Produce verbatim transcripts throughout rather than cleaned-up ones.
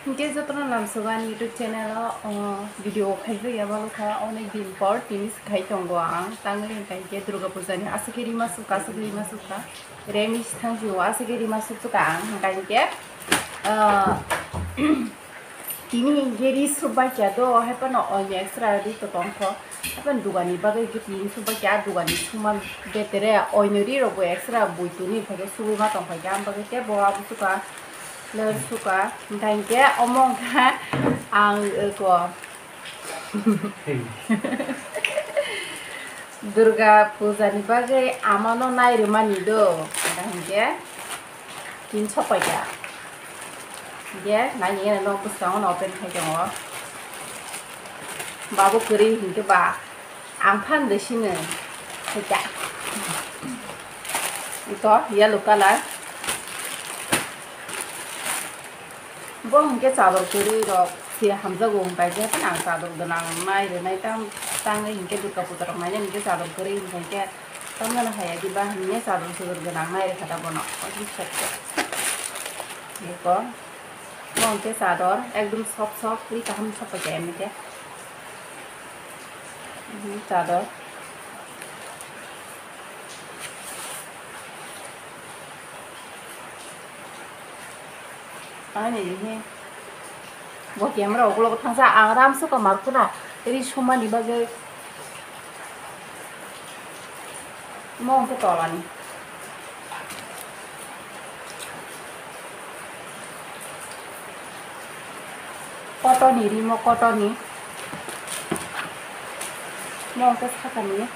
Hingke jotono lamsogo ani YouTube channel o, o, video khaijak ya balo kha, onek din por tini se khai tongo ang. Tangwi hingka hingke Durga Puja ni aswk khe rima sukha, aswk khe rima sukha. Remi thang sio aswk khe rima sukha ang. Hingka hingke, ah, tini hingke ri sukbai kya do, hai phano oini extra ri to tongkho. Hai phano dugani bagwi hingke tini sukbai kya, dugani suma betere oini ri rok bo extra bui tuni hingke sugwi ma tongkha kya, ang bagwi kebo abo sukha. Ler suka, hingka hingke omo wngkha ang, eh, ko. Durga puja ni bagwi amano nai rwmani do, hingka hingke tin sopai kha. Hingke nai ni gana nok bwskango no open khai tongo. Babu kwrwi hingke ba. Ang phan de sini. Sita. Ito yellow color. Bo hingke chador kwrwi rok si hamjago hingkai je ang chador gwnang nai rwnai tam tangwi hingke Durga puja rok nainai hingke chador kwrwi hingke tam jani haya diba hingke chador chador gwnang nai rwkha da bono. Iko. Bo hingke chador ekdom soft soft ri kaham soft pai khe. Mhm, chador. Ani he. Bo camera ukulok thangsa ang ram suka markhuna ri sumani bagwi. Mo hingke tolani. Kotoni rimo kotoni. Mo hingke sakani.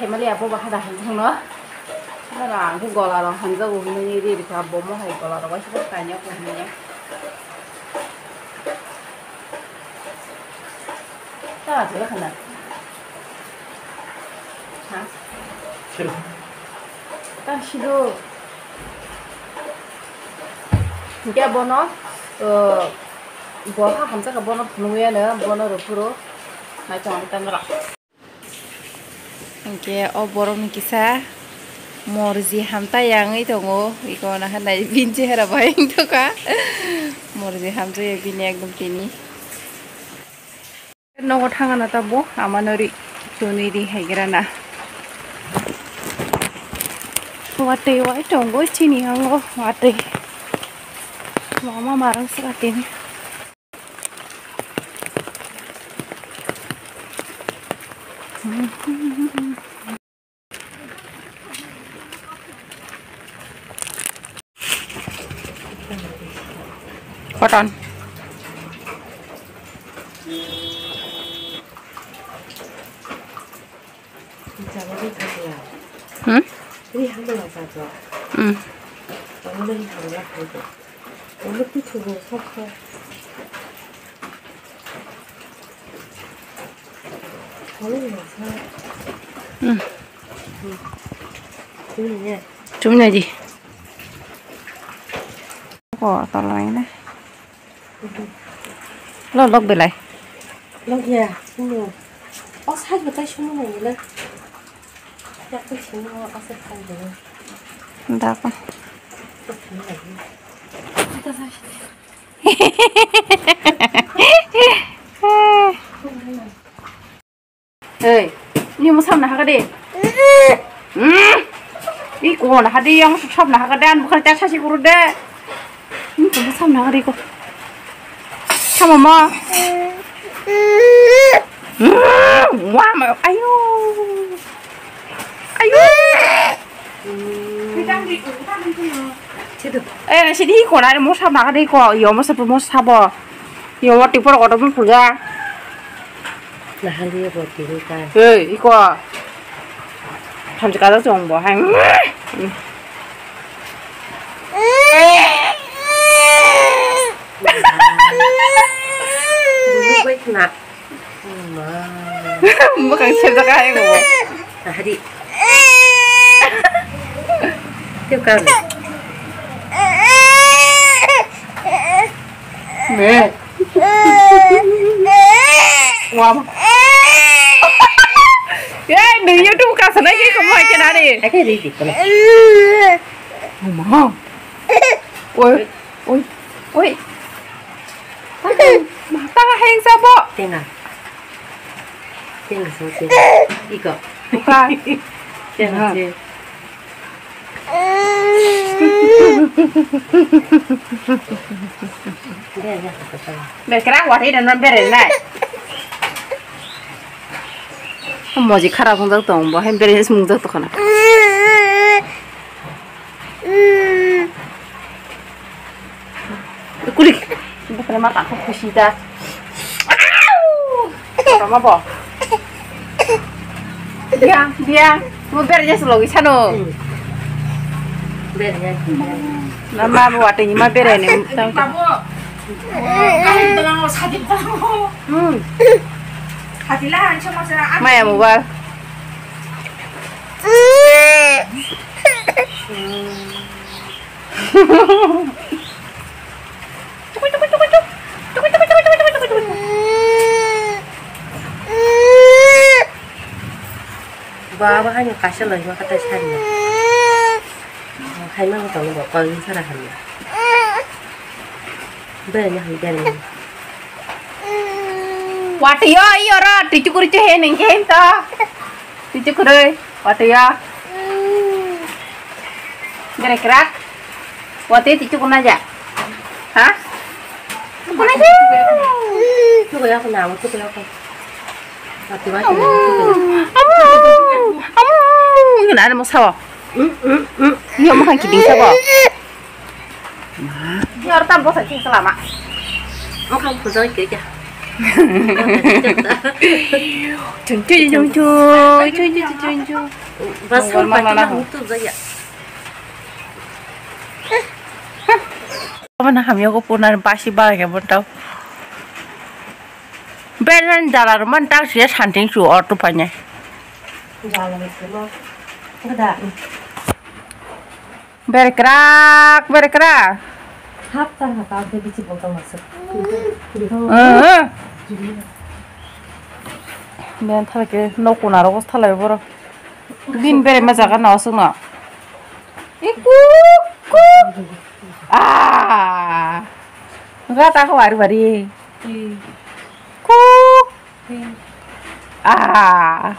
Family abo bahai da hwnwi thangno. Aro ang khe gola rok hamjago hwnwi ri rikha, bo mohai gola rok waisa kanya ko hwnwi. Ta jora khana. Ha? Ta sido. Hingke bono, uh, bo ha hamjak bono phunuguyano, bono rw phuru naitong ani tamra. Hingke o borok ni kisa morji hamta yangwi tongo, iko nahar nai bini chehara bai wngtokha, morji hamjak ya bini ekdom tini. Nogo thangana tabuk amano ri chunwi ri haigrana. Watwi wai tongo chini hango watwi. Mama marang sra tini. Koton. Hmm? Hmm. Hmm. Chumnai di. Ko tolai na. Lo lok belai. Lok ya, sumo. O sai betai sumo nang le. Yak tu sumo o sai kai belai. Da ko. Ei, ni mo samna haka de. Hmm. Ni ko na hadi yang samna haka de an bukan ta sasi buru de. Ni ko samna haka de ko. Sama ma. Hmm. Wah, ma, ayo. Ayo. Eh, sini ko na mo samna haka de ko. Yo mo sa mo sabo. Yo mo tipo ko to mo puja. Nahaliya bo tini ta. Ei, iko. Thamchi kaja chong bo hai. Bwkhang serjak hai bo. Nahadi. Teo kang. Me. Wah. Eh, nung YouTube Ta sanai ke ko mai ke nani. Ake ri di kono. Mama. Oi, oi, oi. Mata heng sabo. Tenga. Tenga so tenga. Iko. Buka. Tenga se. Bekra wari dan bere nai. Moji kharap wng jak tong bo, hai bere se mung jak tong khana. Kulik. Bukre ma kakho khusi da. Rama bo. Dia, dia. Mo bere jas logi sano. Bere jas. Na ma bo wate ni ma bere ni. Maya mobile. Baba hani kaisa loi ma kata sari. Hai ma tong bo koi sara hani. Bere ni hani bere ni. Wati yo iyo ro tichu kuri chu he ning ke hem to. Tichu kuri wati yo. Bere krak. Wati tichu kuna ja. Ha? Kuna ja. Tichu kuna ja. Amu, amu, amu, ngana mo sawo. Yo mo kan kiding sawo. Yo tam bosa king selama. Mo kan ko jai ke ja. Chun chun chun chun, chun chun chun chun chun. Bas ko mana na ho. Mana hamya ko puna basi ba ke bontau. Bereng jalar man tak sia santing su auto panya. Berkrak, berkrak. Hap tar hap tar de bichi botol masuk. Eh, eh. Ben thale ke no kuna ro thalai boro. Bin bere ma jaga na osuk na. Iku, ku. Ah. Ga ta ko wari wari. Kuk. Ah.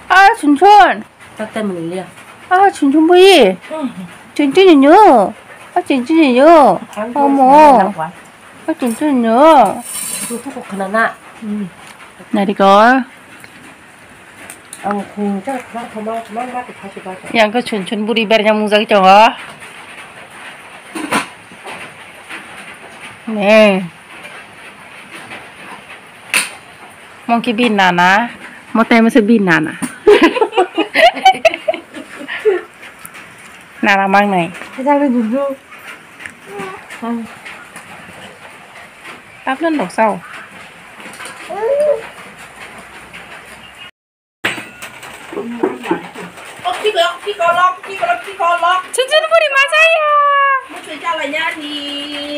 Ah, chun chun. Tata mili ya. Ah, chun chun bui. Chun chun nyu. Ah, chun chun nyu. Omo. Ah, chun chun nyu. Itu kok kena nak. Narikol. Ang khung chak khak khama khama ma tu khasi ba. Yang ko chun chun buri ber yang mujak chongo. Ne. Monkey bi nana. Motai masa bi nana. Nana mang nai. Jang ni dudu. Apnan dok sao. Chun chun buri ma saya.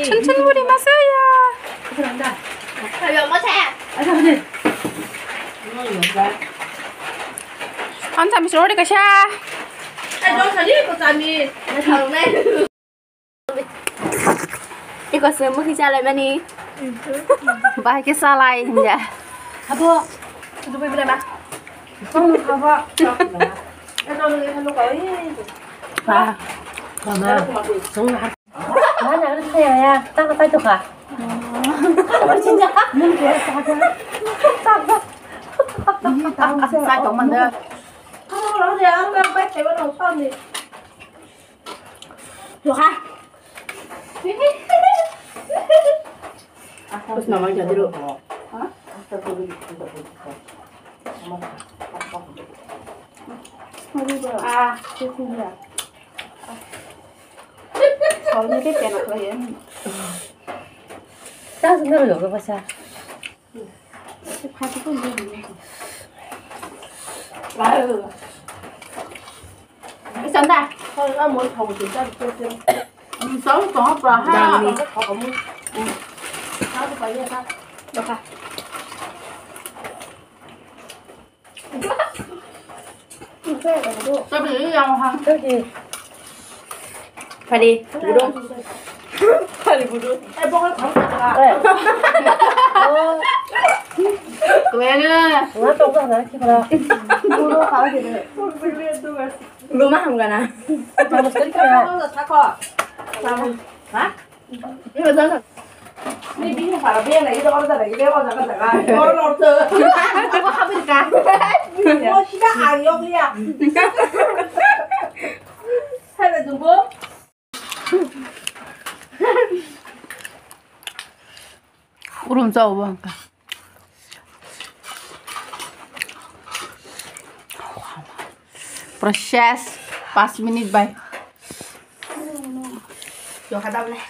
Chun chun buri ma saya. An sami sori kasa. Iko se mukhi chalai mani. Bahai ke salai hinja. Abo, itu bai bila na. Kamu apa? Wah. Mana? Mana ada saya ya? Tak apa itu kah? Apa cinta? Mungkin ada. Saya tahu mana. Kamu kalau dia apa baik saya orang tahu nih. Loh, ha? Tapos naman siya, dilo. Ha? Ah, sisinya. Soalnya dia enak lagi ya. Tapos nggak lo, gak pasal. Sabi yang hang. Pari, budung. Pari budung. Eh, bokol khang sa. Kuya na. Nga tong ka na ki pala. Budung ka de. Luma hamgana. Kamu sekali kena. Hah? Ini bini para bini lagi, itu orang lagi, dia orang jaga jaga. Orang orang tu. Aku habis kan? Oh, kita ayok ya. Hello, Jumbo. Urum jauh bang ka. Proses pas minit bai. Yo kada boleh.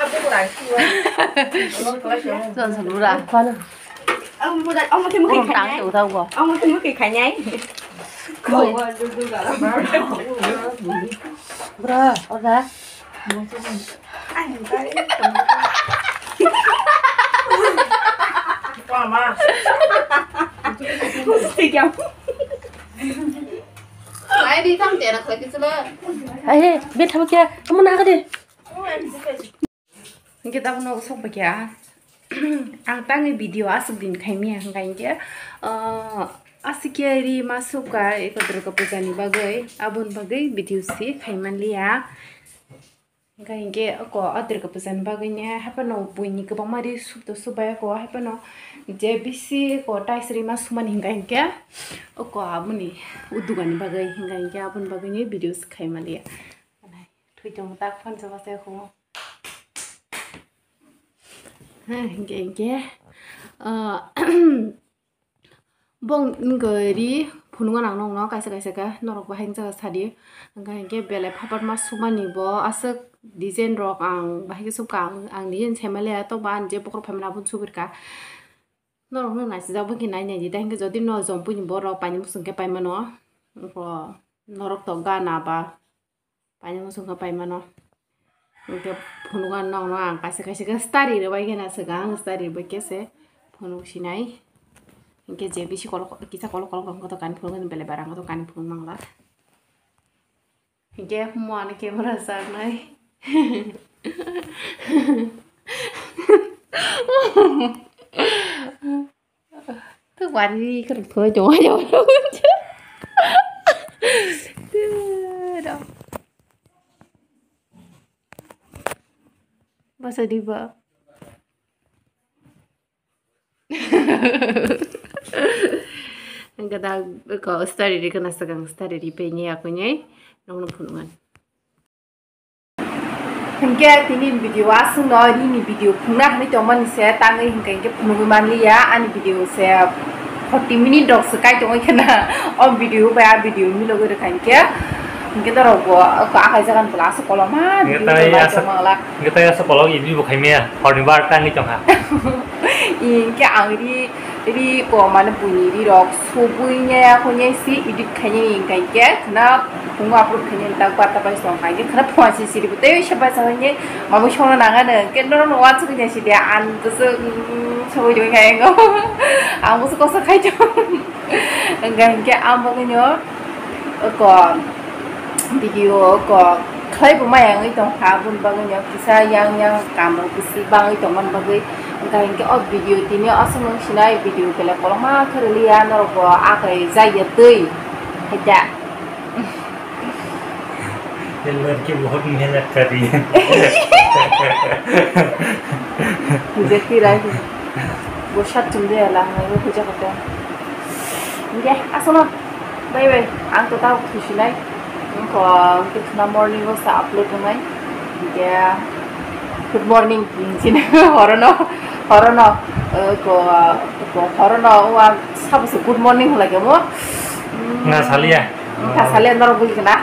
Apa kurang? Son son ura. Ang mo dai, ang mo timo kay kanyai. Ang mo timo kay kanyai. Bra, ora. Ai, di tam tera khlai kisila. Ai, be tham kya, kamu na ka de. Hingke tabuk no sok paikha. Ang tangni video aswk din khaimya hingka hingke, ah, aswk khe ri ma subka eko Durga puja ni bagwi, aboni bagwi video si khaimanliya. Hingka hingke oko o Durga puja ni bagwi ne haphano buini kwbangma ri subdo subai oko haphano je bisi eko tais ri ma sumani hingka hingke oko aboni o dugani bagwi hingka hingke aboni bagwi ni video si khaimanliya. Thwi tongo tak phan jaba se kho. Ha, hingke, hingke, ah, bong wngkha ri phunukgo nang nokno kaisa kaisa khe norok bahai wngjago sadi. Hingke, hingke belai phabar ma sumani bo aswk design rok ang bahai khe sukha ang, ang design saimaliya to ba ang je bokhorok phaimani aboni subirkha. Norok no naisijak bai khe nai nai di, tei hingke jodi no jompui ni borok paini muchung khe paimano, norok to gana ba. Paini muchung khe paimano. Hingke phunukgo nokno ang kaisa kaisa khe stari rwbai khe na swkang, stari rwbai khe se phunuk sinai. Hingke je bisi kolok, kisa kolok kolok rok wngkha to kani phunukgo, belai bara wngkha to kani phunuk mangla. Hingke mo ani camera charnai. Tuk wari keruk thoi jong jong. Masa di ba? Ang kata ko study ri kana sakang study ri pe ni aku ni nong nong phunungan. Hingke tini video aswkno rini video phungna hinwi tongmani se tangwi hingka hingke phunugwi manliya ani video se forty minute rok se kai tongwi khena o video bai a video milogwi rwkha hingke hingke norok bo akai jagan bwla aswk koloma video bai tongma wla. Hingke tai aswk kolok ini bo khaimaya horni bar tangwi tongkha. Hingke ang ri ri ko mane buini ri rok subui ne ako ne si edit khainani hingka hingke khna phungo upload khainani tak barta bai song hingke khna phone si siri bwtwi se bai song hingke mamui songna nangano hingke norok no wansuk ya sidi ang bwswk songwi tongwi khaingo ang bwswk kosa khaito hingka hingke ang bagwino ko video ko khlai bo maya wngwi tongkha aboni bagwino kisa yang yang kam rok bisi bangwi tongmani bagwi. Hingka hingke o video tini aswk nung sinai video belai kolokma khe rwliya norok bo akai jaiya twi haida. ये लड़की बहुत मेहनत कर रही है। Jeti rai bo sat chum de la ngai bo puja kate. Nge aswk no. Bai bai, ang to tabo thusinai. Wngkha, wngkha khna morning o sa upload wngnai. Hingke, good morning, hinwi sini. Horono, horono, eh, ko, ko, horono, wa, sabo se good morning hwnlai khe mo. Hmm. Nga salia. Nga salia, norok bui khna.